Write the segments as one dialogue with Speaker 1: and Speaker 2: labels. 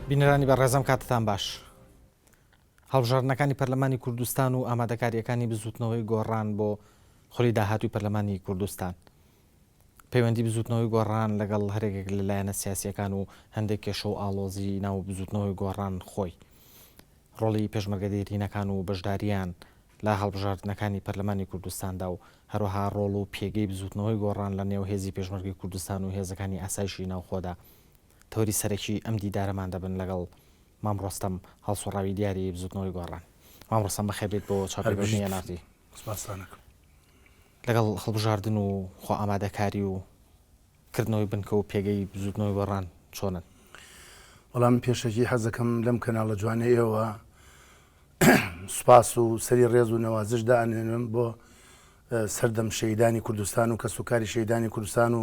Speaker 1: بینەرانی بەڕێزم کاتتان باش. هەڵبژاردنەکانی پەرلەمانی کوردستان و ئامادەکارییەکانی بزووتنەوەی گۆڕان بۆ خولی داهاتووی پەرلەمانی کوردستان. پەیوەندی بزووتنەوەی گۆڕان لەگەڵ هەرێکێک لە لایەنە سیاسییەکان و هەندێک کێشە و ئاڵۆزی ناو بزووتنەوەی گۆڕان خۆی. ڕۆڵی پێشمەرگە دێرینەکان و بەشدارییان لە هەڵبژاردنەکانی پەرلەمانی کوردستاندا و هەروەها ڕۆڵ و پێگەی بزووتنەوەی گۆڕان لە نێو هێزی پێشمەرگەی کوردستان و هێزەکانی ئاسایشی ناوخۆدا تەوەری سەرەکی ئەم دیدارەمان دەبن لەگەڵ مام ڕۆستەم هەڵسوڕاوی دیاری بزوتنەوەی گۆڕان. مام ڕۆستەم بەخێر بێیت بۆ چاوپێکەوتنی
Speaker 2: هەر بژیت.
Speaker 1: ئێن ئاڕ تی.
Speaker 2: سپاستان ئەکەم.
Speaker 1: لەگەڵ هەڵبژاردن و خۆ ئامادەکاری و کردنەوەی بنکە و پێگەی بزوتنەوەی گۆڕان چۆنن؟
Speaker 2: وەڵا من پێشەکی حەز دەکەم لەم کەناڵە جوانەی ئێوە سوپاس و سەری ڕێز و نەوازش دائەنێنم بۆ سەردەم شەهیدانی کوردستان و کەسوکاری شەهیدانی کوردستان و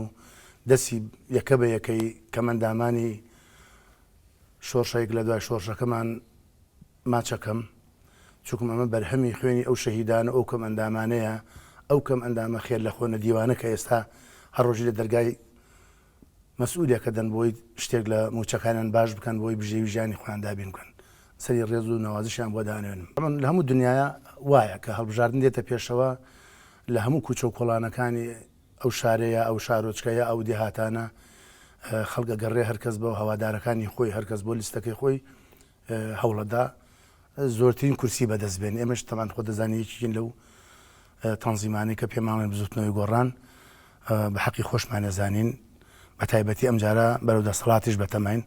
Speaker 2: دەستی یەکە بە یەکەی کەمەندامانی شۆڕشێک لە دوای شۆڕشەکەمان ماچەکەم چونکم ئەمە بەرهەمی خوێنی ئەو شەهیدان و ئەو کەم ئەندامانەیە ئەو کەم ئەندامە خێر لە خۆ نەدیوانە کە ئێستا هەر ڕۆژی لە دەرگای مەسئولێکە دەن بۆی شتێک لە موچەکانیان باش بکەن بۆی بژێوی ژیانی خۆیان دابین بکەن سەری ڕێز و نەوازشیان بۆ دانێنم. لە هەموو دنیایا وایە کە هەڵبژاردن دێتە پێشەوە لە هەموو کوچە و کۆڵانەکانی ئەو شارە یا ئەو شارۆچکە یا ئەو دێهاتانە خەڵک ئەگەڕێ هەرکەس بۆ هەوادارەکانی خۆی هەرکەس بۆ لیستەکەی خۆی هەوڵەدا زۆرترین کورسی بەدەست بێن ئێمەش تەمان خۆ دەزانانی یەکێکین لەو تەنزیمانەی کە پێماڵێن بزوتنەوەی گۆڕان بە حەقی خۆشمان نەزانین بە تایبەتی ئەمجارە بەرەو دەسەڵاتیش بەتەماین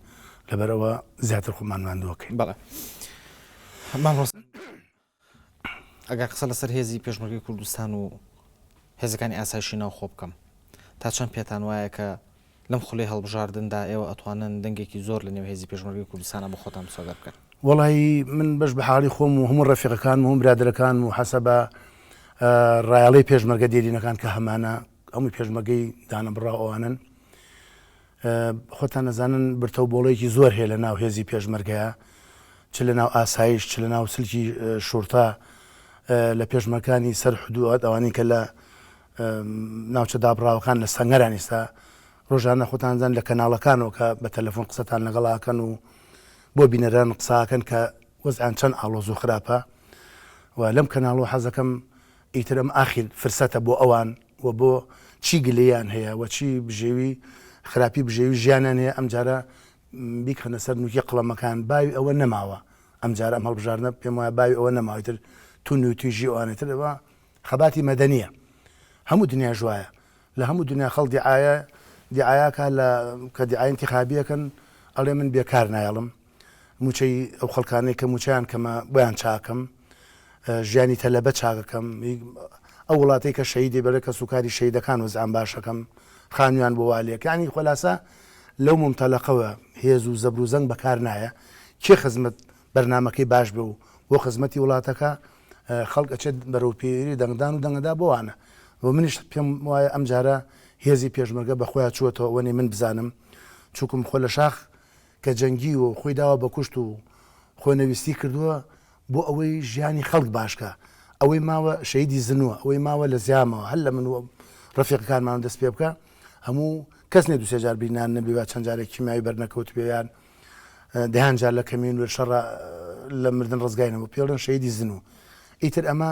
Speaker 2: لەبەرەوە زیاتر خۆمان ماندووەکەین.
Speaker 1: بەڵێ ئەگەر قسە لەسەر هێزی پێشمەرگەی کوردستان و هێزەکانی ئاسایشی ناوخۆ بکەم، تا چەند پێتان وایە کە لەم خولەی هەڵبژاردندا ئێوە ئەتوانن دەنگێکی زۆر لە نێو هێزی پێشمەرگەی کوردستانا بۆ خۆتان مسۆگەر بکەن؟
Speaker 2: وەڵایی من بەش بە حاڵی خۆم و هەموو ڕەفیقەکانم و هەموو برادەرەکانم و حەسەبە ڕایەڵەی پێشمەرگە دێرینەکان کە هەمانە هەمووی پێشمەرگەی دانەبڕاو ئەوانەن خۆتان ئەزانن برتە و بۆڵەیەکی زۆر هەیە لە ناو هێزی پێشمەرگەیە چ لە ناو ئاسایش چ لە ناو سلکی شورتە لە پێشمەرکانی سەر حدوود ئەوانەی کە لە ناوچە دابڕاوەکان لە سەنگەران ئیستا ڕۆژانە خۆتان زان لە کەناڵەکانەوە کە بە تەلەفۆن قسەتان لەگەڵاکەن و بۆ بینەران قساکەن کە وەزعیان چەند ئاڵۆز و خراپە و لەم کەناڵەوە حەزەکەم ئیتر ئەم ئاخیر فرسەتە بۆ ئەوان و بۆ چی گلەییان هەیە و چی بژێوی خراپی بژێوی ژیانیان هەیە ئەمجارە بیکەنە سەر نوکی قەڵەمەکان باوی ئەوە نەماوە ئەمجارە ئەم هەڵبژاردنە پێم وایە باوی ئەوە نەماوە ئیتر توند و تیژی ئەوانە تر ئەوە خەباتی مەدەنیە هەموو دنیاش وایە لە هەموو دنیا خەڵ دیعایە دیعایەکە لە کە دیعای انتخابیەکەن ئەڵێ من بێکار نایەڵم مووچەی ئەو خەڵکانەی کە مووچەیان کەمە بۆیان چاکەم، ژیانی تەلەبە چاکەکەم، ئەو وڵاتەی کە شەهیدی بەرێ کەسوکاری شەهیدەکان وەزعیان باشەکەم، خانوویان بۆ وا لێکە، یانی خۆلاسە لەو مونتەلەقەوە هێز و زەبر و زەنگ بەکار نایە، کێ خزمەت بەرنامەکەی باش بێ و بۆ خزمەتی وڵاتەکە خەڵک ئەچێت بەرەو پێری دەنگدان و دەنگەدا بۆوانە و منیش پێم وایە ئەمجارە هێزی پێشمەرگە بە خۆیان چووەتەوە ئەوەنەی من بزانم چونکم خۆ لە شاخ کە جەنگیوە و خۆی داوە بە کوشت و خۆنەویستی کردووە بۆ ئەوەی ژیانی خەڵک باش کا، ئەوەی ماوە شەهیدی زنووە، ئەوەی ماوە لە زیامەوە هەر لە من و ڕەفیقەکانمانەوە دەست پێ بکە، هەموو کەس نیە دوو سێ جار برینان نەبێ یا چەند جارێک کیمیاوی بەر نەکەوتبێ یان دەیان جار لە کەمین و شەڕا لە مردن ڕزگای نەبوو، پێی ئەڵێن شەهیدی زنوو. ئیتر ئەمە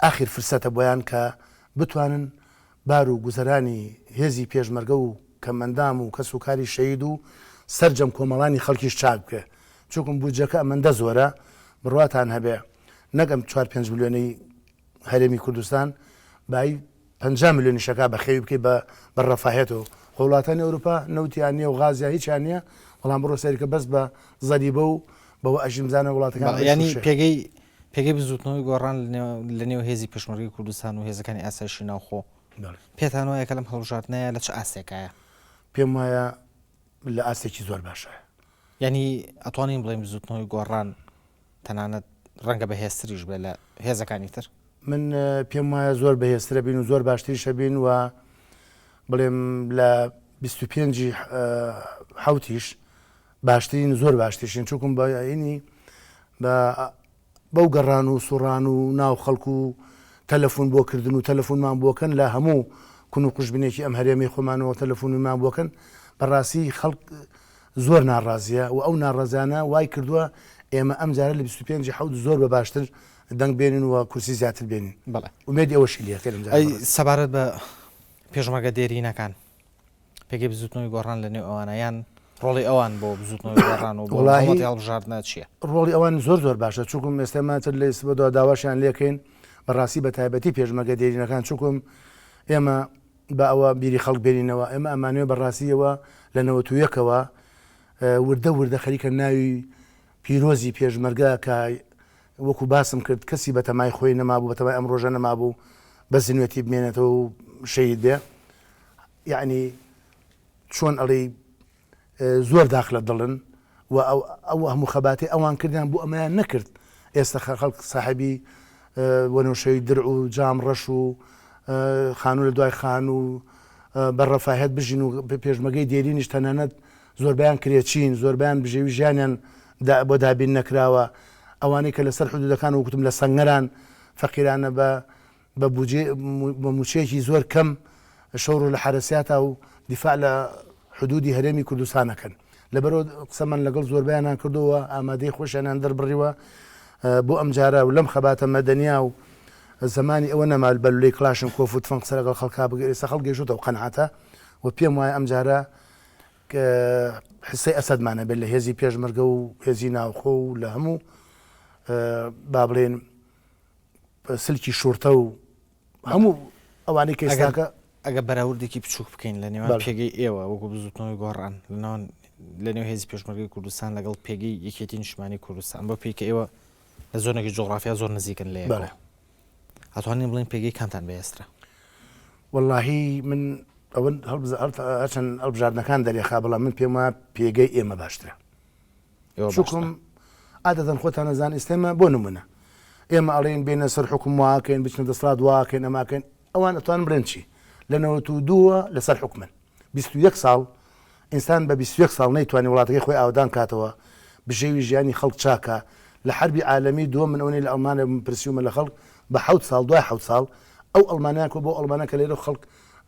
Speaker 2: ئاخیر فرسەتە بۆیان کە بتوانن بار و گوزەرانی هێزی پێشمەرگە و کەمئەندام و کەس و کاری شەهید و سەرجەم کۆمەڵانی خەڵکیش چاک بکرێ چونکم بودجەکە ئەمەندە زۆرە بڕواتان هەبێ نەک ئەم چوار پێنج ملیۆنەی هەرێمی کوردستان بای 50 ملیۆنیش ئەکا بەخێوی بکەی بە بە ڕەفاهێتەوە خۆ وڵاتانی ئەوروپا نەوتیان نییە و غازیان هیچیان نییە بەڵام بڕۆ سەیرکە بەس بە زەریبە و بەوە ئەژین بزانە وڵاتەکان
Speaker 1: بەڵێ یانی پێگەی پێگەی بزووتنەوەی گۆڕان لە نێو هێزی پێشمەرگەی کوردستان و هێزەکانی ئاسایشی ناوخۆ پێتان وایە کە لەم هەڵبژاردنەیە لە چ ئاستێکایە؟
Speaker 2: پێم وایە لە ئاستێکی زۆر باشە.
Speaker 1: یانی ئەتوانین بڵێین بزووتنەوەی گۆڕان تەنانەت ڕەنگە بەهێزتریش بێت لە هێزەکانی تر؟
Speaker 2: من پێم وایە زۆر بەهێزترە بین و زۆر باشتریشە بین و بڵێم لە 25 حوتیش باشترین زۆر باشتریشین چونکم بە ینی بە بەو گەڕان و سوڕان و ناو خەڵک و تەلەفون بۆ کردن و تەلەفونمان بۆکەن لە هەموو کون و قوژبنێکی ئەم هەرێمەی خۆمانەوە تەلەفونمان بۆکەن بەڕاستی خەڵک. زۆر ناڕازیە و ئەو ناڕەزانە وای کردووە ئێمە ئەم جارە لە 25 حەوت زۆر بە باشتر دەنگ بێنین و کورسی زیاتر بێنین.
Speaker 1: بەڵێ.
Speaker 2: ئومێدی ئەوەشی لێ ئەکەین ئەم جارە
Speaker 1: ئەی
Speaker 2: بەڕێز.
Speaker 1: سەبارەت بە پێشمەرگە دێرینەکان پێگەی بزوتنەوەی گۆڕان لە نێو ئەوانە یان ڕۆڵی ئەوان بۆ بزوتنەوەی گۆڕان و بۆ
Speaker 2: وەڵاهی
Speaker 1: هەڵمەتی هەڵبژاردنە چییە؟
Speaker 2: ڕۆڵی ئەوان زۆر زۆر باشە چونکم ئێستا ئێمە تر لە ئێستبەدوا داواشیان لێکەین بەڕاستی بە تایبەتی پێشمەرگە دێرینەکان چونکم ئێمە با ئەوە بیری خەڵک بێنینەوە، ئێمە ئەمانەوێ بە ڕاستییەوە لە نەوەتویەکەوە وردە وردە خەریکە ناوی پیرۆزی پێشمەرگە کە وەکو باسم کرد کەسی بەتەمای خۆی نەمابوو، بەتەمای ئەم ڕۆژە نەمابوو بە زنوێتی بمێنێتەوە و شەهید بێ، یەعنی چۆن ئەڵێی زۆر داخ لە دڵن و ئەو هەموو خەباتەی ئەوان کردیان بۆ ئەمەیان نەکرد ئێستا خەڵک ساحێبی وەنەوشەی درع و جام ڕەش و خانوو لە دوای خانوو بە ڕەفاهێت بژین و پێشمەگەی دێرینیش تەنانەت زۆربیان کرێچین زۆربیان بژێوی ژیانیان بۆ دابین نەکراوە ئەوانەی کە لەسەر حدودەکان وەکوتم لە سەنگەران فەقیرانە بە بە بوجەی بە موچەیەکی زۆر کەم شەو ڕۆژ لە حەرەسیاتا و دیفاع لە حدودی هەرێمی کوردستان ئەکەن. لەبەرئەوە قسەمان لەگەڵ زۆربەیانان کردووە ئامادەی خۆشیانیان دەربڕیوە بۆ ئەمجارە و لەم خەباتە مەدەنیا و زەمانی ئەوە نەما بە لولەی کڵاشنکۆف و تفەنگ قسە لەگەڵ خەڵکا بکرێت ئێستا خەڵک گەیشتۆتە ئەو قەناعەتە و پێم وایە ئەمجارە حسەی ئەسەدمان هەبێت لە هێزی پێشمەرگە و هێزی ناوخۆ و لە هەموو با بڵێن سلکی شورتە و هەموو ئەوانەی کە ئێستاکە.
Speaker 1: ئەگەر بەراوردێکی بچووک بکەین لە نێوان پێگەی ئێوە وەکو بزوتنەوەی گۆڕان لەناوان لە نێو هێزی پێشمەرگەی کوردستان لەگەڵ پێگەی یەکێتی نیشتمانی کوردستان بۆ پێی کە ئێوە لە زۆنێکی جوغرافیا زۆر نزیکن لە یەکەوە ئەتوانین بڵێین پێگەی کامتان بەهێزترە؟
Speaker 2: وەڵاهی من ئەوە هەرچەند هەڵبژاردنەکان دەرێخا بەڵام من پێم وایە پێگەی ئێمە باشترە. چوکم عادەتەن خۆتان ئەزان ئێستا ئێمە بۆ نمونە ئێمە ئەڵێن بێنە سەر حکوم واکەین بچنە دەسڵات واکەین ئەماکەین ئەوان ئەتوان بڵێن چی لە 92 لەسەر حکومن 21 ساڵ ئینسان بە 21 ساڵ نەیتوانی وڵاتەکەی خۆی ئاودان کاتەوە بژێوی ژیانی خەڵک چاکە لە حربی عالەمی دووەم من ئەوەی لە ئەڵمانیا بووم پرسیومە لە خەڵک بە حەوت ساڵ دوای حەوت ساڵ ئەو ئەڵمانیان کۆ بۆ ئەڵمانە کە لێرە خەڵک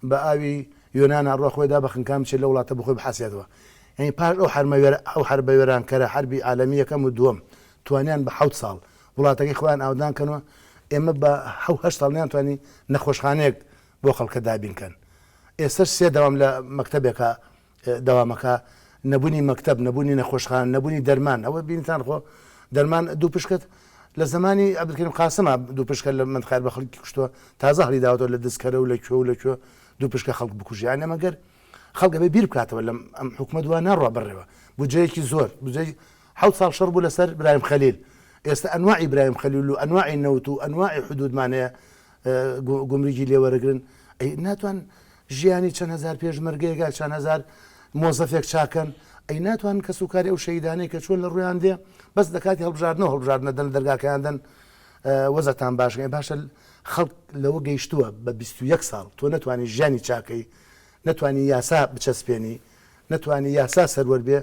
Speaker 2: بە ئاوی یۆنانا ڕوا خۆی دا بە خنکان بچێت لە وڵاتە بخۆی بحەسێتەوە یانی پاش ئەو حەرمە وێرا ئەو حەربە وێرانکەرە حەربی عالەمی یەکەم و دووەم توانیان بە حەوت ساڵ وڵاتەکەی خۆیان ئاودان کەنەوە ئێمە بە حەو هەشت ساڵ نەیانتوانی نەخۆشخانەیەک بۆ خەڵکە دابین کەن ئێستەش سێ دەوام لە مەکتەبێکا دەوامەکە نەبوونی مەکتەب نەبوونی نەخۆشخانە نەبوونی دەرمان ئەوە بینتان خۆ دەرمان دوو پشکت لە زمانی عەبدولکەریم قاسما دوو پشکە لە مەنخار بە خەڵکی کوشتووە تازە هەڵی داوەتەوە لە دزکەرە و لە کوێ و لە کوێ دوو پشکە خەڵک بکوژی یانی ئەمە گەر خەڵک ئەبێ بیر بکاتەوە لەم ئەم حکومەت وا ناڕوا بەڕێوە بودجەیەکی زۆر بودجەی حەوت ساڵ شەڕ بوو لەسەر برایم خەلیل ئێستا ئەنواعی برایم خەلیل و ئەنواعی نەوت و ئەنواعی حدودمان هەیە گومرگی لێ وەرەگرن ئەی ناتوان ژیانی چەند هەزار پێشمەرگەیەک یا چەند هەزار مۆزەفێک چاکەن ئەی ناتوان کەس و کاری ئەو شەهیدانەی کە چۆن لە ڕویان دێ بەس لە کاتی هەڵبژاردنەوە هەڵبژاردنە دەن دەرگاکەیان دەن وەزعتان باش باشە خەڵک لەوە گەیشتووە بە 21 ساڵ تۆ نەتوانی ژیانی چاکەی نەتوانی یاسا بچەسپێنی نەتوانی یاسا سەروەر بێ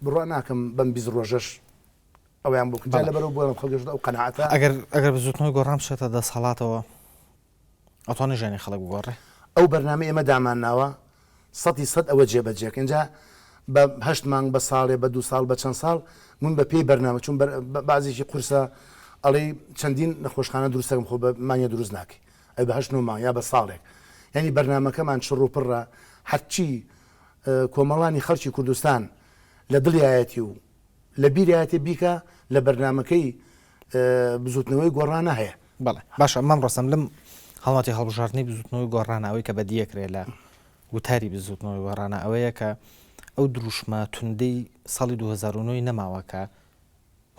Speaker 2: بڕوا ناکەم بەم 20 ڕۆژەش ئەویان بۆ کرد لەبەرەوە بۆ خەڵک گەشتە ئەو قەناعەتە.
Speaker 1: ئەگەر ئەگەر بزوتنەوەی گۆڕان بچێتە دەسهەڵاتەوە ئەتوانێ ژیانی خەڵک بگۆڕێ؟
Speaker 2: ئەو بەرنامەی ئێمە دامانناوە سەتی سەد ئەوە جێبەجێکەین ئینجا بە هەشت مانگ بە ساڵێ بە دوو ساڵ بە چەند ساڵ من بە پێی بەرنامە چون بەعزێکی قورسە ئەڵێی چەندین نەخۆشخانە دروست دەکەم خۆ بە مانگێ دروست ناکەی ئەی بە هەشت نۆ مانگ یا بە ساڵێک یانی بەرنامەکەمان چڕ و پڕە هەرچی کۆمەڵانی خەڵکی کوردستان لە دڵیایەتی و لە بیریایەتی بیکا لە بەرنامەکەی بزوتنەوەی گۆڕانە هەیە.
Speaker 1: بەڵێ باشە مام ڕۆستەم لەم هەڵمەتی هەڵبژاردنەی بزوتنەوەی گۆڕانە ئەوەی کە بەدیەکرێ لە وتاری بزوتنەوەی گۆڕانە ئەوەیە کە ئەو دروشمە توندەی ساڵی 2009 نەماوە کە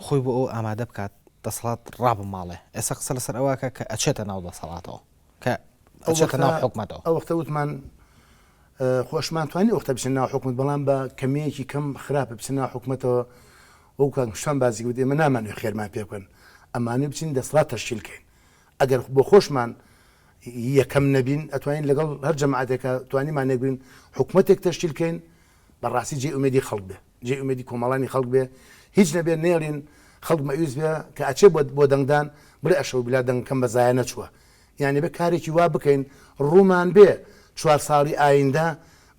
Speaker 1: خۆی بۆ ئەو ئامادە بکات دەسەڵات ڕابماڵێ ئێستا قسە لەسەر ئەوەکە کە ئەچێتە ناو دەسەڵاتەوە کە ئەچێتە ناو حکومەتەوە.
Speaker 2: ئەو وەختە وتمان خۆشمان توانی ئەو وەختە بچینە ناو حکومەت بەڵام بە کەمیەکی کەم خراپە بچینە ناو حکومەتەوە وەکو کاک مشتان بازی گوت ئێمە نامانەوێ خێرمان پێ بکەن ئەمانەوێ بچین دەسەڵات تەشکیل کەین ئەگەر بۆ خۆشمان یەکەم نەبین ئەتوانین لەگەڵ هەر جەماعەتێکا توانیمان یەک بین حکومەتێک تەشکیل کەین بەڕاستی جێی ئومێدی خەڵک بێ جێی ئومێدی کۆمەڵانی خەڵک بێ هیچ نەبێ نەیەڵین خەڵک مەئیوس بێ کە ئەچێ بۆ بۆ دەنگدان بڵێ ئەشەو بیلا دەنگەکەم بە زایە نەچووە یانی ئەبێ کارێکی وا بکەین ڕوومان بێ چوار ساڵی ئایندە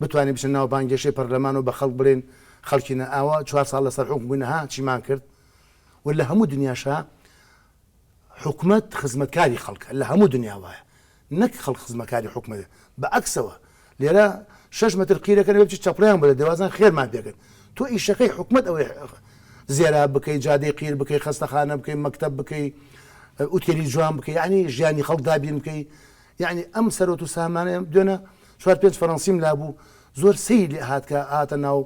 Speaker 2: بتوانین بچینە ناو بانگێشەی پەرلەمان و بە خەڵک بڵێین. خەڵکینە ئاوا چوار ساڵ لەسەر حوکم بووینە ها چیمان کرد و لە هەموو دنیاشا حکومەت خزمەتکاری خەڵکە لە هەموو دنیا وایە نەک خەڵک خزمەکاری حکومەت بە عەکسەوە لێرە شەش مەتر قیرەکەن بچی چەپڵیان بۆ دەدەی وازان خێرمان پێکرد تۆ ئیشەکەی حکومەت ئەوەی زێراب بکەی جادەی قیر بکەی خەستەخانە بکەی مەکتەب بکەی ئوتێلی جوان بکەی یعنی ژیانی خەڵک دابین بکەی یعنی ئەم سەرۆت و سامانە دوێنە چوار پێنج فەرەنسیم لابوو زۆر سەیر لێ هات کە هاتە ناو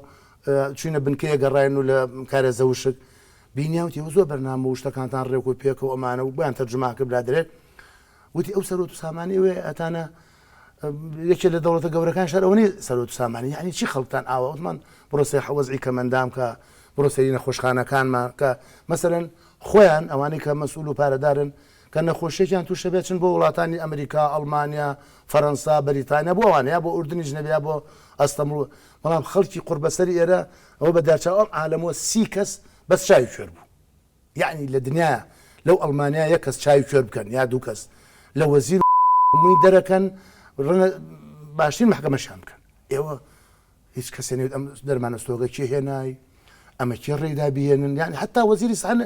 Speaker 2: چوینە بنکەیە گەڕاین و لە کارێزە وشک بینیان وتی ئێوە زۆر بەرنامە و شتەکانتان ڕێک و پێکە و ئەمانە و بۆیان تەرجومان کرد برادەرێک وتی ئەو سەرۆت و سامانی ئێوەیە ئەتانە یەکێ لە دەوڵەتە گەورەکان شار ئەوە نیە سەرۆت و سامانی یعنی چی خەڵکتان ئاوا وتمان بڕۆ سەیر وەزعی کەمەندام کە بڕۆ سەیری نەخۆشخانەکانمان کە مەسەلەن خۆیان ئەوانەی کە مەسئول و پارەدارن کە نەخۆشیەکیان تووشە بێت چن بۆ وڵاتانی ئەمریکا ئەڵمانیا فەرەنسا بەریتانیا بۆ ئەوانە یا بۆ ئوردنیش نەبێ یا بۆ ئەستەموڵ بەڵام خەڵکی قوڕبەسەری ئێرە ئەوە بە دارچاو ئەم عالەمەوە سی کەس بەس چاوی کوێر بوو یەعنی لە دنیا لەو ئەڵمانیا یەک کەس چاوی کوێر بکەن یا دوو کەس لە وەزیر و دەرەکەن ڕەنگە باشترین مەحکەمەشیان بکەن ئێوە هیچ کەسێ نەوێت ئەم دەرمانە ستۆکە کێ هێنای ئەمە کێ ڕێیدا بهێنن یعنی حتا وەزیری سحە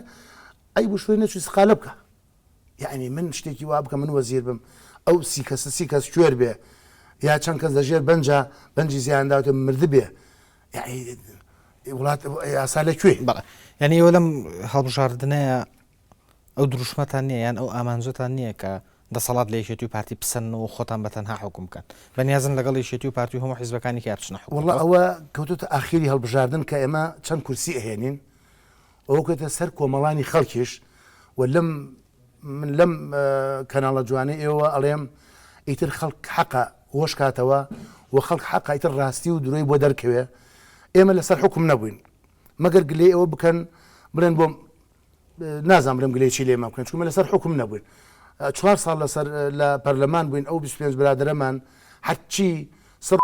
Speaker 2: ئەی بۆ شوێن نەچوو سقالە بکە یعنی من شتێکی وا بکە من وەزیر بم ئەو سی کەسە سی کەس کوێر بێ یا چەند کەس لەژێر بەنجە بەنجی زیانداوتە مردبێ یعنی وڵات یاسا لە کوێ؟
Speaker 1: بەڵێ یعنی ئێوە لەم هەڵبژاردنەیە ئەو دروشمەتان نییە یان ئەو ئامانجەتان نییە کە دەسەڵات لە یەکێتی و پارتی بسەنن و خۆتان بە تەنها حوکم بکەن بەنیازن لەگەڵ یەکێتی و پارتی و هەموو حیزبەکانی کە بچنە حوکم
Speaker 2: وەڵا ئەوە کەوتۆتە ئاخیری هەڵبژاردن کە ئێمە چەند کورسی ئەهێنین ئەوە کەوتە سەر کۆمەڵانی خەڵکیش و لەم من لەم کەناڵە جوانەی ئێوە ئەڵێم ئیتر خەڵک حەقە هۆش کاتەوە و خەڵک حەقە ئیتر ڕاستی و درۆی بۆ دەرکەوێ ئێمە لەسەر حوکم نەبووین مەگەر گلەی ئەوە بکەن بڵێن بۆ نازانم بڵێم گلەی چی لێمان بکەن چونکە لەسەر حوکم نەبووین چوار ساڵ لەسەر لە پەرلەمان بووین ئەو 25 برادەرەمان هەرچی سڕ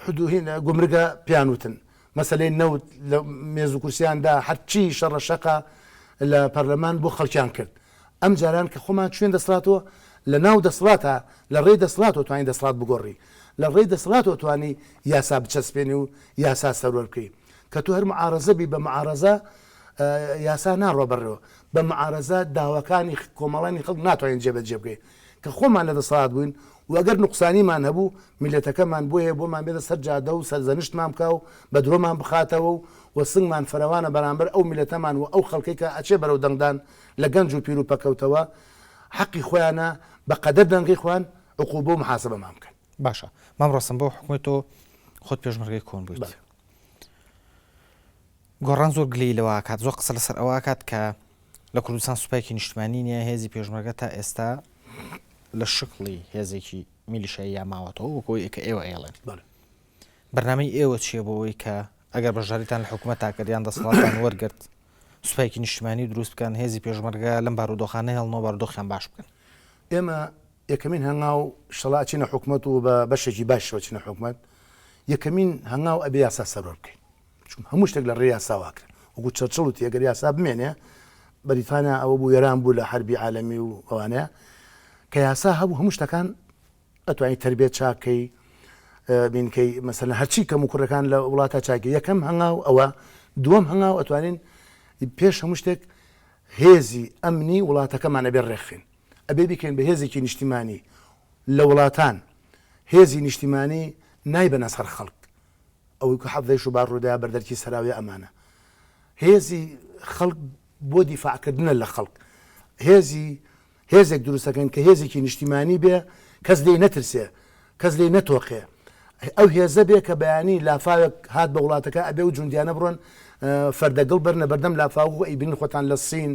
Speaker 2: حدوهین گومرگە پێیان وتن مەسەلەی نەوت لە مێز و کورسیان دا هەرچی شەڕە شەقە لە پەرلەمان بۆ خەڵکیان کرد ئەم جاران کە خۆمان چوین دەسڵاتەوە لە ناو دەسڵاتە لە ڕێی دەسڵاتەوە توانی دەسڵات بگۆڕی لە ڕێی دەسڵاتەوە توانی یاسا بچەسپێنی و یاسا سەروەر بکەی کە تۆ هەر معارەزە بی بە معارەزە یاسا ناڕوا بەڕێوە بە معارەزە داواکانی کۆمەڵانی خەڵک ناتوانین جێبەجێ بکەین کە خۆمان لە دەسەڵات بووین و ئەگەر نوقسانیمان هەبوو میللەتەکەمان بۆیە بۆمان بێتە سەر جادە و سەرزەنشتمان بکا و بە درۆمان بخاتەوە و و سنگمان فراوانە بەرامبەر ئەو میللەتەمان و ئەو خەڵکەی کە ئەچێ بەرەو دەنگدان لە گەنج و پیر و پەکەوتەوە حەقی خۆیانە بە قەدەر دەنگی خۆیان عقوبە و محاسبەمان بکەن.
Speaker 1: باشە مام ڕۆستەم بەو حوکمەی تۆ خۆت پێشمەرگەی کۆن بوویت.
Speaker 2: بەڵێ.
Speaker 1: گۆڕان زۆر گلەیی لەوە ئەکات، زۆر قسە لەسەر ئەوە ئەکات کە لە کوردستان سوپایەکی نیشتمانی نییە، هێزی پێشمەرگە تا ئێستا لە شکڵی هێزێکی میلیشاییە ماوەتەوە وەک ئەوەی کە ئێوە ئەیڵێن.
Speaker 2: بەڵێ.
Speaker 1: بەرنامەی ئێوە چییە بۆ ئەوەی کە ئەگەر بەشداریتان لە حکوومەتا کرد یان دەسەڵاتتان وەرگرت سوپایەکی نیشتمانی دروست بکەن، هێزی پێشمەرگە لەم بارودۆخە نەهێڵنەوە بارودۆخیان باش بکەن؟
Speaker 2: ئێمە یەکەمین هەنگاو شەڵا ئەچینە حکومەت و بە بەشێکی باشیشەوە ئەچینە حکومەت، یەکەمین هەنگاو ئەبێ یاسا سەروەر بکەین. چونکە هەموو شتێک لە ڕێی یاساوە ئەکرێ. وەکو چەرچڵ وتی ئەگەر یاسا بمێنێ، بەریتانیا ئەوە بوو وێران بوو لە حەربی عالەمی و ئەوانەیە، کە یاسا هەبوو هەموو شتەکان ئەتوانی تەربیەت چاک کەی، بینکەی مەسەلەن هەرچی کەم و کوڕەکان لە وڵاتە چاکی. یەکەم هەنگاو ئەوە، دووەم هەنگاو ئەتوانین پێش هەموو شتێک هێزی ئەمنی وڵاتەکەمان ئەبێ ڕێکخەین. ئەبێ بیکەین بە هێزێکی نیشتیمانی لە وڵاتان هێزی نیشتیمانی نایبەنە سەر خەڵک ئەوەی کە حەڤدەی شوبات ڕوودایە بەردەرکی سەراویە ئەمانە هێزی خەڵک بۆ دیفاع کردنە لە خەڵک هێزی هێزێک دروستەکەن کە هێزێکی نیشتیمانی بێ کەس لێی نەترسێ کەس لێی نەتۆقێ ئەو هێزە بێ کە بەیانی لافاوێک هات بە وڵاتەکە ئەبێ و جوندیانە بڕۆن فەردە گڵ بەرنە بەردەم لافاو و ئەیبینن خۆتان لە سین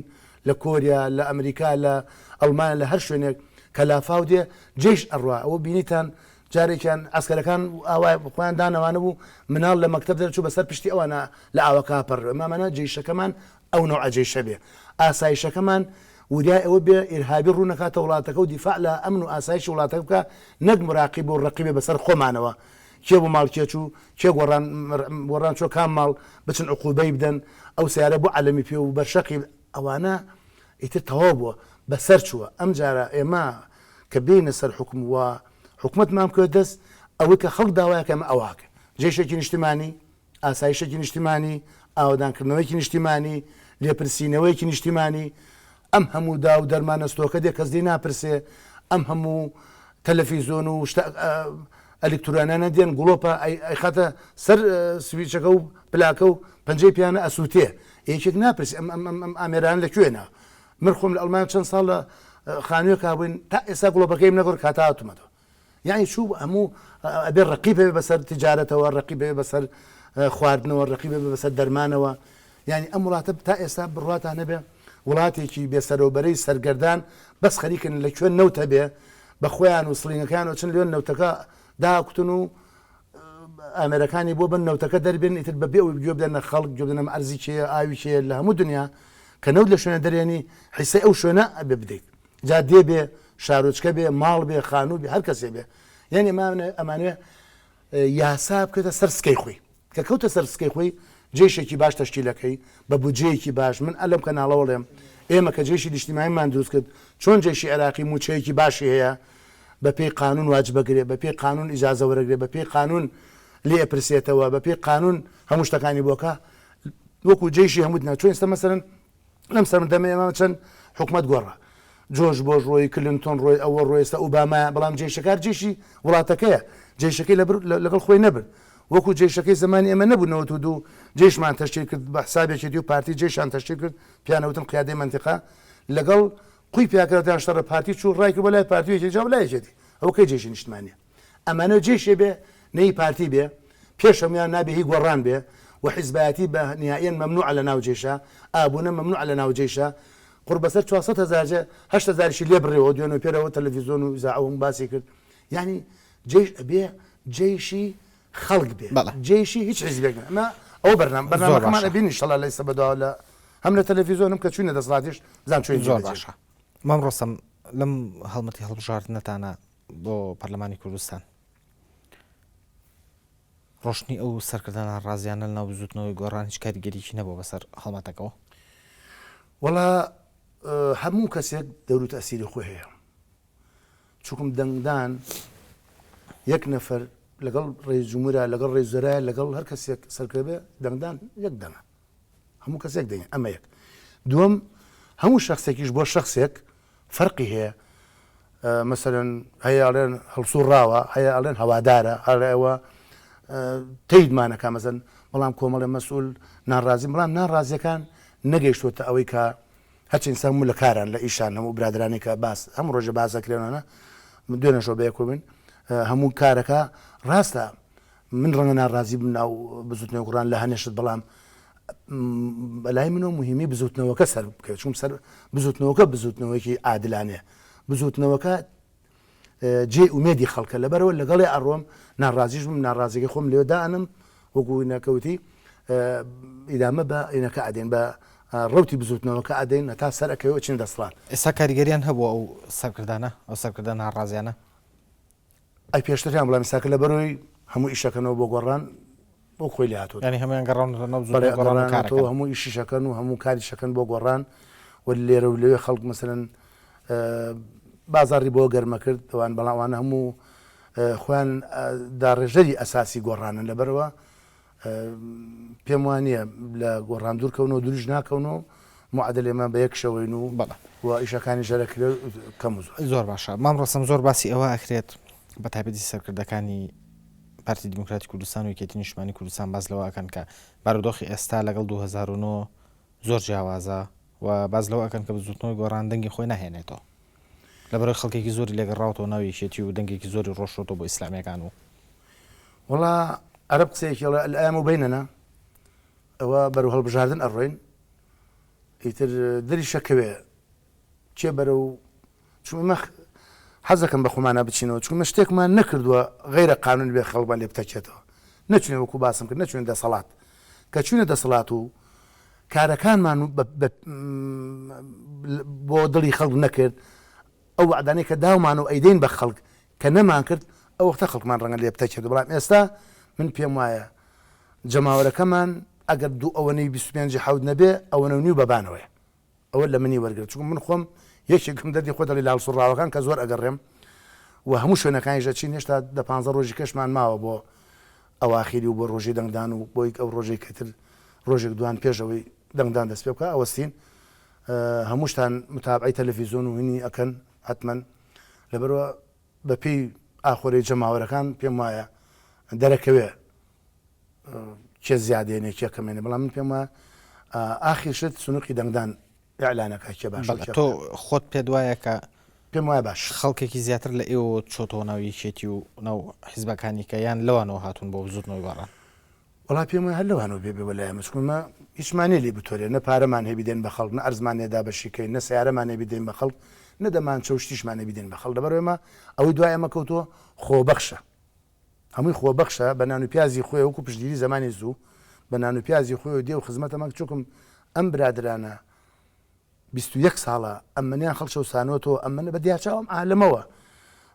Speaker 2: لە کۆریا لە ئەمریکا لە ئەڵمانیا لە هەر شوێنێک کە لافاو دێ جەیش ئەڕوا ئەوە بینیتان جارێکیان عەسکەرەکان ئاوا خۆیان دانەوانە بوو مناڵ لە مەکتەب دەرچوو بەسەر پشتی ئەوانە لە ئاوەکە پەڕ مامانە جەیشەکەمان ئەو نەوعە جەیشە بێ ئاسایشەکەمان وریای ئەوە بێ ئیرهابی ڕوو نەکاتە وڵاتەکە و دیفاع لە ئەمن و ئاسایشی وڵاتەکە بکا نەک مراقیب و ڕەقیبێ بەسەر خۆمانەوە کێ بۆ ماڵ کێ چوو کێ گۆڕان گۆڕان چۆ کام ماڵ بچن عقوبەی بدەن ئەو سەیارە بۆ عەلەمی پێ و بەرشەقی ئەوانە ئیتر تەواو بووە بەسەر چووە ئەم جارە ئێمە کە بێینە سەر حوکم و حکومەتمان بکەوێت دەست ئەوەی کە خەڵک داوایەکە ئێمە ئەوە ئەکەین. جەیشێکی نیشتمانی، ئاسایشێکی نیشتیمانی، ئاوەدانکردنەوەیەکی نیشتیمانی، لێپرسینەوەیەکی نیشتیمانی، ئەم هەموو داو و دەرمانە ستۆکە دێ کەس لێی ناپرسێ، ئەم هەموو تەلەفیزۆن و شتە ئەلکترۆنانە دێن گڵۆپە ئەیخاتە سەر سویچەکە و پلاکە و پەنجەی پیانە ئەسووتێ، یەکێک ناپرسێ ئەم ئەم ئەم ئامێرانە لە کوێنە؟ من خۆم لە ئەڵمانیا چەند ساڵ لە خانوویەکا بووین تا ئێستا گڵۆپەکەیم نەگۆڕ کاتا هاتوومەتەوە. یەعنی چوو هەموو ئەبێ ڕەقیب هەبێ بەسەر تجارەتەوە ڕەقیب هەبێ بەسەر خواردنەوە ڕەقیب هەبێ بەسەر دەرمانەوە یعنی ئەم وڵاتە تا ئێستا بڕواتان هەبێ وڵاتێکی بێسەرەوبەرەی سەرگەردان بەس خەریکن لە کوێ نەوت هەبێ بە خۆیان و سڵینەکان و چن لێن نەوتەکە داکوتن و ئامێرەکانی بۆ بن نەوتەکە دەربێن ئیتر بە بێ ئەوەی گوێ بدەنە خەڵک گوێ بدەنە ئەرزی کێ ئاوی کێ لە هەموو دنیا کە نەوت لە شوێنە دەرێنی حیسەی ئەو شوێنە ئەبێ بدەیت جا دێ بێ، شارۆچکە بێ، ماڵ بێ، خانوو بێ، هەر کەسێ بێ. یانی ئەمانە ئەمانەوێ یاسا بکەوێتە سەر سکەی خۆی. کە کەوتە سەر سکەی خۆی، جەیشێکی باش تەشکیل ئەکەی، بە بودجەیەکی باش. من ئە لەم کەناڵەوە ئەڵێم، ئێمە کە جەیشی نیشتیمانیمان دروست کرد، چۆن جەیشی عێراقی مووچەیەکی باشی هەیە، بە پێی قانوون واجب ئەگرێ، بە پێی قانوون ئیجازە وەرەگرێ، بە پێی قانوون لێ ئەپرسێتەوە، بە پێی قانوون هەموو شتەکانی بۆ ئەکا، وەکوو جەیشی هەموو دنیا. چۆن ئێستا مەسەلەن لەم سەردەمەی ئێمە چەند حکومەت گۆڕا جۆرج بۆش ڕۆی کلنتۆن ڕۆی ئەوە ڕۆی ئێستا ئۆبامایە بەڵام جەیشەکار جەیشی وڵاتەکەیە جەیشەکەی لەبر لەگەڵ خۆی نەبرد وەکو جەیشەکەی زمانی ئێمە نەبوو 92 جەیشمان تەشکیل کرد بە حسابێکی و پارتی جەیشان تەشکیل کرد پیانەوتن قیادەی مەنتیقە لەگەڵ قوی پیاکردیان شەڕە پارتی چوو ڕای کرد بۆ لای پارتی و یەکێتی جا بۆ لای یەکێتی ئەوە کەی جەیشی نیشتمانیە ئەمانە جەیشێ بێ نە هی پارتی بێ پێش هەموویان نابێ هی گۆڕان بێ و حیزبایەتی بە نیهائیەن مەمنوعە لە ناو جەیشا ئابونە مەمنوعە لە ناو جەیشا قوڕ بەسەر 400 هەزار جە هەشت هەزاریشی لێ بڕیەوە دوێنێ و پێرەوە تەلەفیزۆن و ئیزاعە و هەموو باسی کرد یانی جەیش ئەبێ جەیشی خەڵک بێ
Speaker 1: بەڵێ.
Speaker 2: جەیشی هیچ حیزبێک نە ئەمە ئەوە بەرنامە
Speaker 1: زۆر
Speaker 2: بەرنامەکەمان
Speaker 1: باشە.
Speaker 2: ئەبینی ئیشەڵا لە ئیستا بەدواوە لە هەم لە تەلەفیزۆن هەم کە چوینە دەسەڵاتیش بزان چۆین
Speaker 1: زۆر
Speaker 2: جێبەجێ
Speaker 1: باشە مام ڕۆستەم لەم هەڵمەتی هەڵبژاردنەتانە بۆ پەرلەمانی کوردستان ڕۆشتنی ئەو سەرکردە ناڕازیانە لەناو بزوتنەوەی گۆڕان هیچ کاریگەریی نەبووە بەسەر هەڵمەتەکەوە؟
Speaker 2: وەڵا هەموو کەسێک دەور و تەئسیری خۆی هەیە چونکم دەنگدان یەک نەفەر لەگەڵ ڕئیس جمهورا لەگەڵ ڕئیس وزەرا لەگەڵ هەر کەسێک سەرکردە بێ دەنگدان یەک دەنگە هەموو کەسێک دەنگ ئەمە یەک دووەم هەموو شخصێکیش بۆ شخصێک فەرقی هەیە مەسەلەن هەیە ئەڵێن هەڵسوڕاوە هەیە ئەڵێن هەوادارە ئەڵێ ئەوە تەیدمانەکە مەزن بەڵام کۆمەڵی مەسئول ناڕازی بەڵام ناڕازیەکان نەگەیشتوتە ئەوەی کە هەرچی ئینسان هەموو لە کاران لە ئیشان هەموو برادرانی کە باس هەموو ڕۆژە باس دەکرێنانە دوێنێشەوە بەیەکەوە بووین هەموو کارەکە ڕاستە من ڕەنگە ناڕازی بم ناو بزوتنەوەی گوڕان لە هەنێ شت بەڵام بەلای منەوە مهمی بزوتنەوەکە سەر بکەوێت چون سەر بزوتنەوەکە بزوتنەوەیەکی عادلانەیە بزوتنەوەکە جێ ئومێدی خەڵکە لەبەرەوە لەگەڵێ ئەڕۆم ناڕازیش بم ناڕازیەکەی خۆم لێ دانم وەکو نەکەوتی ئیدامە بە ئینەکە ئەدەین بە ڕوتی بزوتنەوەکە ئەدەین هەتا سەر ئەکەوێ چین دەسڵات.
Speaker 1: ئێستا کاریگەریان هەبووە ئەو سەرکردانە ئەو سەرکردە ناڕازیانە؟
Speaker 2: ئەی پێشتریان بڵێم ئێستا کە لەبەرۆی هەموو ئیشەکەنەوە بۆ گۆڕان بۆ خۆی لێ هاتووە
Speaker 1: یانی هەموویان گەڕاونەتەوە ناو
Speaker 2: بەڵێ
Speaker 1: بزووتنەوەی گۆڕان و
Speaker 2: گەڕانەتەوە
Speaker 1: کارەکەن.
Speaker 2: هەموو ئیشیشەکەن و هەموو کاریشەکەن بۆ گۆڕان و لێرە و لەوێ خەڵک مەسەلەن بازاڕی بۆ گەرمە کرد ئەوان بەڵام ئەوانە هەموو خۆیان داڕێژەری ئەساسی گۆڕانن لەبەرەوە پێم وانییە لە گۆڕان دوور کەونەوە دووریش ناکەونەوە معادل ئێمە بە یەک شەوەین و
Speaker 1: بەڵێ.
Speaker 2: و ئیشەکانیش هەر ئەکرێ کەم و زۆر.
Speaker 1: زۆر باشە مام ڕۆستەم زۆر باسی ئەوە ئەکرێت بە تایبەتی سەرکردەکانی پارتی دیموکراتی کوردستان و یەکێتی نیشتمانی کوردستان باس لەوە ئەکەن کە بارودۆخی ئێستا لەگەڵ 2009 زۆر جیاوازە و باس لەوە ئەکەن کە بزوتنەوەی گۆڕان دەنگی خۆی ناهێنێتەوە لەبەرەوەی خەڵکێکی زۆری لێگەڕاوەتەوە ناو یەکێتی و دەنگێکی زۆری ڕۆشتۆتەوە بۆ ئیسلامیەکان و
Speaker 2: وەڵا عەرەب قسەیەکی ئەڵێ الایام بیننا ئەوە بەرەو هەڵبژاردن ئەڕۆین ئیتر دەریشە کەوێ کێ بەرەو چون ئێمە حەزەکەم بە خۆمانە بچینەوە چون ئێمە شتێکمان نەکردووە غەیرە قانون بێ خەڵکمان لێ بتەکێتەوە نەچوینە وەکو باسم کرد نەچوینە دەسەڵات کە چوینە دەسەڵات و کارەکانمان بۆ دڵی خەڵک نەکرد ئەو وەعدانەی کە داومان و ئەیدەین بە خەڵک کە نەمان کرد ئەو وەختە خەڵکمان ڕەنگە لێ بتەکێت بەڵام ئێستا من پێم وایە جەماوەرەکەمان ئەگەر دوو ئەوەنەی 25 حەوت نەبێ ئەوەنە و نیو بەبانەوەیە ئەوە لە منی وەرگرە چونکە من خۆم یەکێکم دەردی خۆ دەڵی لاڵ سوڕاوەکان کە زۆر ئەگەڕێم و هەموو شوێنەکانیش ئەچین هێشتا دە پانزە ڕۆژی کەشمان ماوە بۆ. ئەواخیری و بۆ ڕۆژی دەنگدان و بۆی ئەو ڕۆژەی کە تر ڕۆژێک دوان پێش ئەوەی دەنگدان دەست پێ بکا ئەوەستین. هەمووشتان متابعەی تەلەفیزۆن و هینی ئەکەن حەتمەن. لەبەرئەوە بە پێی ئاخۆرەی جەماوەرەکان پێم وایە دەرەکەوێ کێ زیادێنێ کێ کەمێنێ بەڵام من پێم وایە ئاخیر شت سنوقی دەنگدان ئیعلانەکە کێ باشە
Speaker 1: بەڵێ تۆ خۆت پێت وایە کە
Speaker 2: پێم وایە باش
Speaker 1: خەڵکێکی زیاتر لە ئێوە چۆتەوە ناو یەکێتی و ناو حیزبەکانی کە یان لەوانەوە هاتوون بۆ بزوتنەوەی گۆڕان؟
Speaker 2: وەڵا پێم وایە هەر لەوانەوە بێ بێ وەلای ئێمە چونکە ئێمە هیچمان نیە لێی بتۆرێ نە پارەمان هەیە بیدەین بە خەڵک نە ئەرزمان هەیە دابەشی کەین نە سەیارەمان هەیە بیدەین بە خەڵک نە دەمانچە و شتیشمان هەیە بیدەین بە خەڵک لەبەر ئێمە ئەوەی دوای ئێمە کەوتووە خۆبەخشە هەمووی خۆبەخشە بە نان و پیازی خۆی وەکو پشتگیری زەمانی زوو بە نان و پیازی خۆی و دێ و خزمەتەمە چونکم ئەم برادرانە 21 ساڵە ئەمنیان خەڵک چەوسانۆتەوە ئەمنە بە دیارچاوم عالەمەوە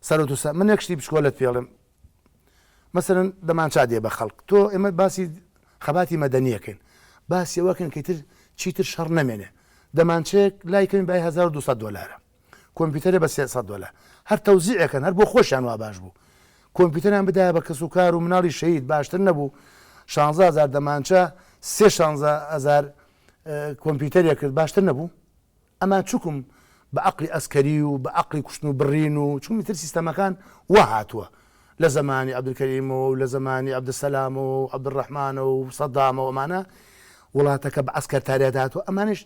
Speaker 2: سەرۆت و سە من یەک شتی بچکۆلەت پێڵێم مەسەلەن دەمانچا دێ بە خەڵک تۆ ئێمە باسی خەباتی مەدەنیەکەین باسی ئەوەکەن کە تر چیتر شەڕ نەمێنێ دەمانچەیەک لای کەمی بای 1200 دۆلارە کۆمپیوتەرێ بە 300 دۆلار هەر تەوزیعەکەن هەر بۆ خۆشیان وا باش بوو کۆمپیوتەریان بدایە بە کەس و کار و مناڵی شەهید باشتر نەبوو 16000 دەمانچە سێ 16000 کۆمپیوتەرێک کرد باشتر نەبوو ئەمان چوکم بە عەقڵی ئەسکەری و بە عەقڵی کوشتن و بڕین و چونکم ئیتر سیستەمەکان وا هاتووە لە زەمانی عەبدولکەریمەوە و لە زەمانی عەبدولسەلامەوە و عەبدولڕەحمانەوە و سەدامەوە ئەمانە وڵاتەکە بە عەسکەرتاریات هاتووە ئەمانیش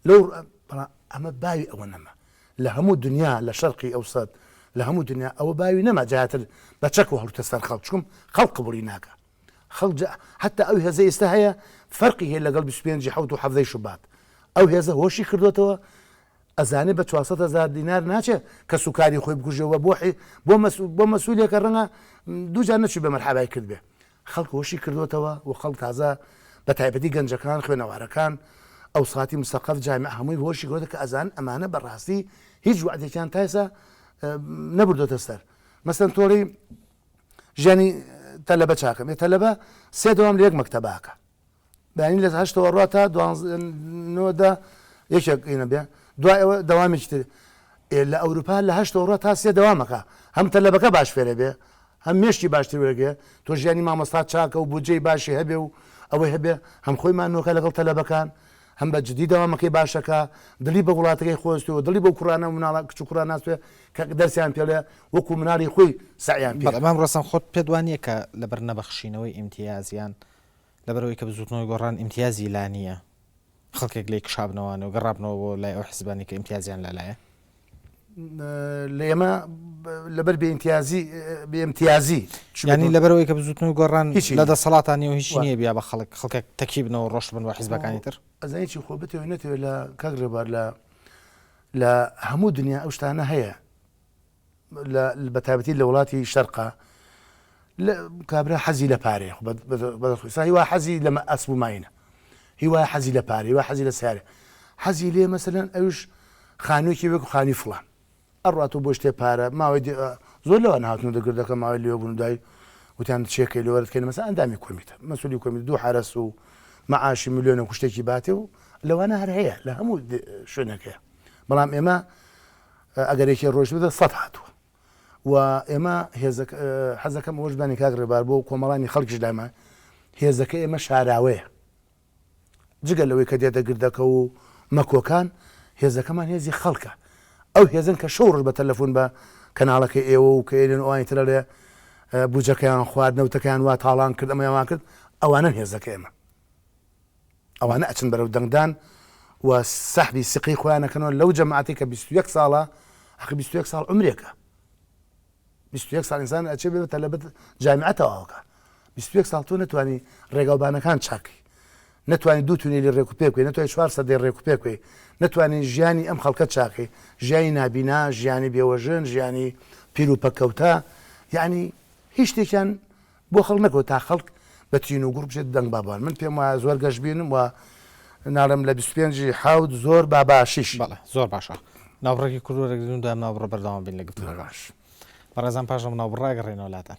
Speaker 2: لەو بەڵام ئەمە باوی ئەوە نەما لە هەموو دنیا لە شەرقی ئەوسەت لە هەموو دنیا ئەوە باوی نەما جاتر بە چەک و هەڵوتە سەر خەڵک چونکم خەڵک قبوڵی ناکا خەڵک جا حەتا ئەو هێزەی ئێستا هەیە فەرقی هەیە لەگەڵ 25 ی حەوت و حەڤدەی شوبات ئەو هێزە هۆشی کردۆتەوە ئەزانێ بە 400 هەزار دینار ناچێ کەس و کاری خۆی بکوژێ و بۆ بۆ مەسئول بۆ مەسئولێکە ڕەنگە دوو جار نەچوو بە مەرحەبای کردبێ خەڵک هۆشی کردۆتەوە و خەڵک تازە بە تایبەتی گەنجەکان خوێنەوارەکان ئەوساتی مسەقەف جامیع هەمووی هۆشی کردۆتە کە ئەزان ئەمانە بەڕاستی هیچ وعدێکیان تا ئێستا نەبردۆتە سەر مەسەن تۆڵی ژیانی تەلەبە چاکەم ێ تەلەبە سێ دەوام لە یەک مەکتەبە ئەکا بەیانی لە هەشتەوە ڕوا تا نۆ دە یەکێک ئینە بێ دوای ئەوە دەوامێکی تر لە ئەوروپا لە هەشتەوە ڕوا تا سێ دەوامەکە هەم تەلەبەکە باش فێرە بێ هەم مێشکی باشتر وەرگێ تۆ ژیانی مامۆستا چاکە و بودجەی باشی هەبێ و ئەوەی هەبێ هەم خۆی مانووەکە لەگەڵ تەلەبەکان هەم بە جدی دەوامەکەی باشەکا، دڵی بە وڵاتەکەی خۆشتوێ و دڵی بەو کوڕانە و مناڵە کچ و کوڕان ناستوێ کە دەرسیان پێڵێ وەکوو مناڵی خۆی سەعیان پێ
Speaker 1: بەڵێ مام ڕەسەن خۆت پێت وا نییە کە لەبەر نەبەخشینەوەی ئیمتیاز یان لەبەرئەوەی کە بزووتنەوەی گۆڕان ئیمتیازی لا نییە خەڵکێک لێی کشابنەوانێ و گەڕابنەوە بۆ لای ئەو حزبانەی کە ئیمتیازیان لالایە؟
Speaker 2: لە ئێمە لەبەر بێ ئیمتیازی بێ ئیمتیازی
Speaker 1: یانی لەبەرئەوەی کە بزووتنەوەی گۆڕان لە دەسەڵاتا نییە و هیچی نییە بیا بە خەڵک خەڵکێک تەکی بنەوە ڕۆشت بن بۆ حیزبەکانی تر.
Speaker 2: ئەزانی چی خۆ بتەوێ نەتەوێ لە کاک ڕێبوار لە لە هەموو دنیا ئەو شتانە هەیە لە بە تایبەتی لە وڵاتی شەرقا لە کابرا حەزی لە پارەیە خۆ بەدەخۆی هیوا حەزی لە ئەسپ و ماینە هیوا حەزی لە پارە هیوا حەزی لە سیارە حەزی لێ مەسەلەن ئەوش خانوویەکی وەکو خانووی فڵان ئەڕاتەوە بۆ شتێ پارە ماوەی زۆر لەوان هاتن و دەگردەکە ماوەی لێ بوون و دوای وتیان چێکەی لۆرت کەین مەسەلەن ئەندامی کۆمیتە مەسولی کۆمیتە دوو حەرەس و مەعاشی ملیۆنە کوشتێکی باتێ و لەوانە هەر هەیە لە هەموو شوێنێک هەیە بەڵام ئێمە ئەگەر یەکێ ڕۆیشتبێت سەد هاتووە و ئێمە هێزەکە حەزەکەم ئەوەش بزانین کاک ڕێبار بۆ کۆمەڵانی خەڵکیش لایمان هێزەکە ئێمە شاراوەیە جگە لەوەی کە دێتە گردەکە و مەکۆکان هێزەکەمان هێزی خەڵکە ئەو هێزن کە شەو ڕۆژ بە تەلەفۆن بە کەناڵەکەی ئێوە و کە ئێلێن ئەوانی ترە لێ بوجەکەیان خوارد نەوتەکەیان وا تاڵان کرد ئەمەیان وا کرد ئەوانەن هێزەکە ئێمە ئەوانە ئەچن بەرەو دەنگدان و سەحبی سقەی خۆیان ئەکەنەوە لەو جەماعەتەی کە 21 ساڵە ئەخی 21 ساڵ عومرێکە 21 ساڵ ئینسان ئەچێ بێ تەلەبەت جامیعە تەواوەکە 21 ساڵ تۆ نەتوانی ڕێگاوبانەکان چاکەی نەتوانی دوو تونێلی ڕێک و پێک بکەی نەتوانی چوار سەدەی ڕێک و پێک بکەی نەتوانی ژیانی ئەم خەڵکە چاکەی ژیانی نابینا ژیانی بێوەژن ژیانی پیر و پەککەوتە یعنی هیچ شتێکیان بۆ خەڵک نەکەوت تا خەڵک بە تین و گوڕ بچێت دەنگ با بوان من پێم وایە زۆر گەشبینم و ناڵێم لە 25 ی حەوت زۆر با باشیش.
Speaker 1: بەڵێ زۆر باشە ناوبڕێکی کورت وەرەگرین و دوای ناوبڕە بەردەوام بین لە گفتوگۆکە. بەڕێزان پاش ئەم ناوبڕە ئەگەڕێینەوە لاتان.